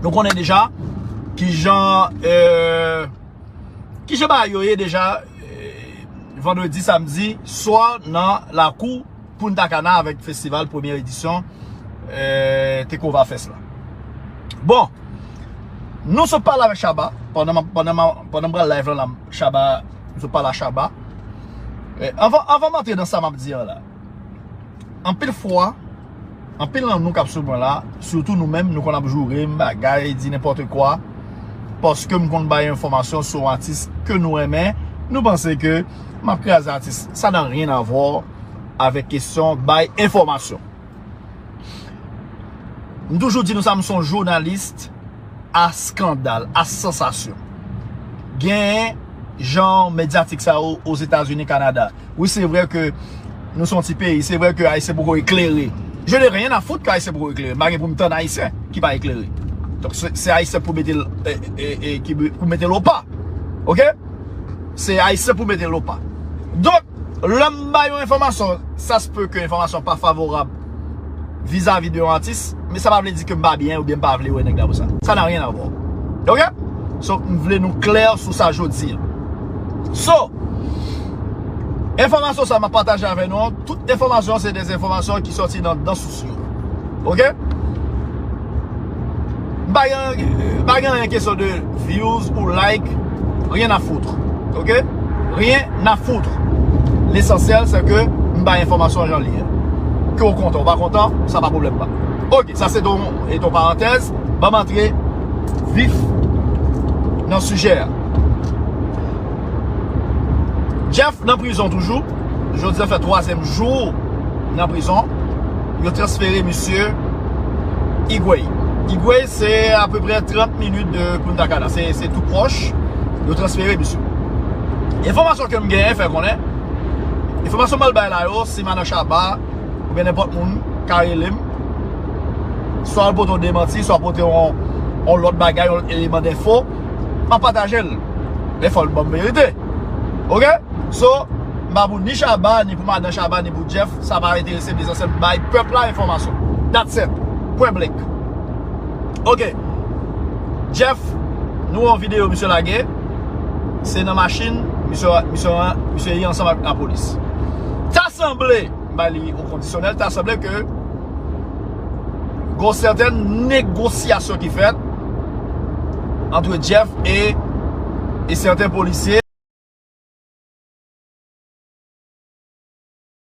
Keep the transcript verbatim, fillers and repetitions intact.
Nou konnen deja kijan, euh, kijan bagay yo ye deja, euh, vandredi, samdi, swa nan lakou Punta Cana avèk festival premye edisyon, euh, Tekova Fest la. Bon, nou sot pale avèk Shabba, pandan m, pandan m, pandan m pral live lan la, Shabba, m sot pale a Shabba. Euh, anvan, anvan m antre nan sa m ap di an la, anpil fwa, anpil nan nou k ap swiv mwen la, sitou nou menm, nou konn ap joure m, bagay, di nenpòt kwa, paske m konn bay enfòmasyon sou yon atis ke nou renmen, nou panse ke m ap kraze atis. Ça n'a rien à voir avec kesyon bay enfòmasyon. M toujou di nou sa, m se yon jounalis a eskandal, a sansasyon. Gen jan medyatik sa yo Ozetazini, Kanada. Wi, se vre ke nou se yon ti peyi, se vre ke Ayisyen poko eklere. Je n'ai rien à foutre ke Ayisyen poko eklere. M pa gen pou m tann Ayisyen ki pa eklere. Donk, se, se Ayisyen pou mete l, e, e, e, ki pou mete l opa. Oke? Se Ayisyen pou mete l opa. Donk, lè m bay yon enfòmasyon, sa se pe ke enfòmasyon pa favorab vizavi de yon atis, men sa pa vle di ke m pa byen oubyen m pa vle wè nèg la pou sa. Ça n'a rien à voir. Oke? So, m vle nou klè sou sa jodi a. So, enfòmasyon sa m ap pataje avè nou an, tout enfòmasyon se de enfòmasyon ki sòti nan, nan sous yo. Oke? M pa gen, m pa gen anyen kesyon de views ou like, rien à foutre. Oke? Rien à foutre. Lesansyèl, se ke m bay enfòmasyon jan li ye. Ke w kontan, ou pa kontan, sa pa pwoblèm pa. Oke, sa se ton, e ton parantèz. Ban m antre vif nan sijè a. Jeff nan prizon toujou. Jodi a fè twazyèm jou nan prizon. Yo transfere misye Higüey. Higüey se apeprè trant minit de Punta Cana. Se, se tou pwòch. Yo transfere misye. Enfòmasyon ke m genyen fè konnen, enfòmasyon m al bay la yo, si Madan Shabba oubyen nenpòt moun ka rele m, swa l pote yon demanti, swa pote yon, yon lòt bagay, yon lòt eleman denfo, m ap pataje l. Men fò l ban m verite. Oke? So, m pa pou ni Shabba, ni pou Madan Shabba, ni pou Jeff, sa pa enterese m, lesansyèl m bay pèp la enfòmasyon. That's it. Pwen blank. Oke. Jeff, nou wè yon videyo misye lage. Se nan machin, misye, misye, misye ye ansanm ak lapolis. Ta sanble, m ba li o kondisyonèl, ta sanble ke gon sètèn negosyasyon ki fèt antre Jeff e, e sèten polisye.